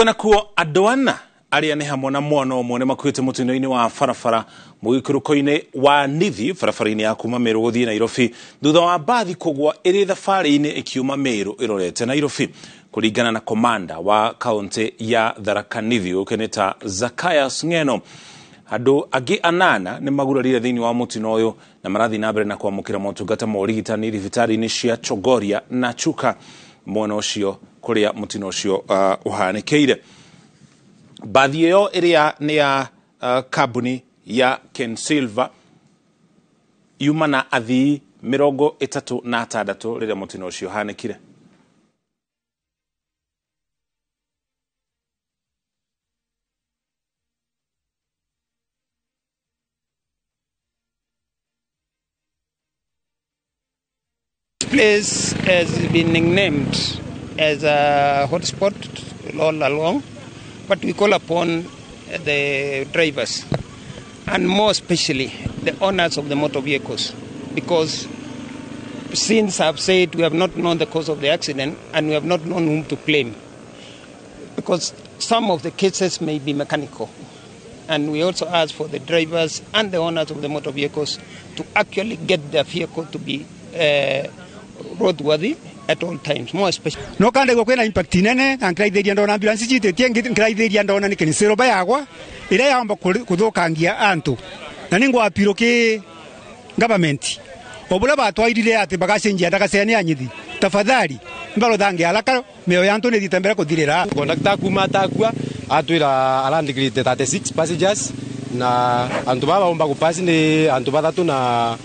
Nakuo andũ ana arĩa nĩ hamwe na mwana ũmwe nĩ makuĩte mũtino-inĩ wa barabara mũgĩkũrũko-inĩ wa Nithi barabara-inĩ ya kuma Meru gũthiĩ Nairobi thutha wa mbathi kũgwa ĩrĩ thabarĩ-inĩ ĩkiuma Meru ĩrorete Nairobi. Kũringana na komanda wa kaunti ya Tharaka Nithi ũkeneta Zacchaeus Ng'eno, andũ angĩ anana nĩ magurarire thĩinĩ wa mũtino ũyũ na marathiĩ na mbere na kwamũkĩra motungata ma ũrigitani thibitarĩ-inĩ cia Chogoria na Chuka mwena ũcio kũrĩa mũtino ũcio ũhanĩkĩire. Mbathi ĩyo ĩrĩa nĩ ya kambuni ya Ken Silver yuma na athii 36 rĩrĩa mũtino ũcio ũhanĩkire. This place has been nicknamed as a hotspot all along, but we call upon the drivers and more especially the owners of the motor vehicles, because since I've said we have not known the cause of the accident and we have not known whom to blame, because some of the cases may be mechanical. And we also ask for the drivers and the owners of the motor vehicles to actually get their vehicle to be roadworthy at all times, more especially. No kanda gwa kwena impact nene na nkraithiria ndona ambulance citetie nkraithiria ndona ni kinisero bayagwa ira yamba kuthukangia antu na ningwa apiro ki government obula batwairire ati bagacenjia ndagaceania nyithi tafadhali mbalo thange alaka meo ya antu ni thitembera kuthirira. Conductor kuma takua atwira arandikirite 36 passengers na antu baba omba kupasi ni antu bathatu na